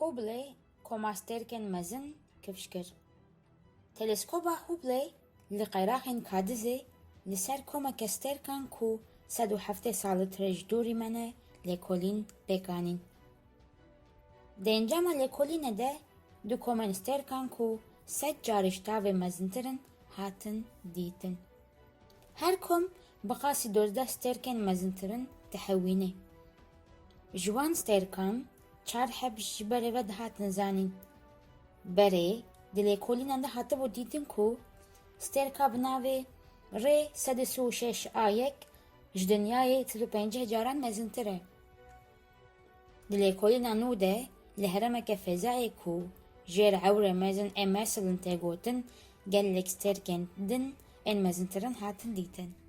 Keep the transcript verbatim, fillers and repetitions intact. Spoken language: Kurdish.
Hubble koma stêrkên mezin kifş kir. Teleskoba Hubble li qeyraxên Kadizê li ser komeke stêrkan ku sed û heftê sal li dirêj dûrî me ne lêkolîn pêk anîn. Di encama lêkolînê de du komên stêrkan ku sed carî ji tavê mezintir in hatin dîtin. Her kom bi qasî dozdeh stêrkên mezintir in dihewîne. Ji wan stêrkan çar heb ji berê ve dihatin zanîn. Berê di lêkolînan de hatibû dîtin ku stêrka bi navê R sed û sî û şeş A yek ji dinyayê sed û pêncî caran mezintir e. Di lêkolîna nû de li herêmeke fezayê ku jêr ewrê mezin ê Merselin tê gotin, gelek stêrkên din ên mezintirin hatin dîtin.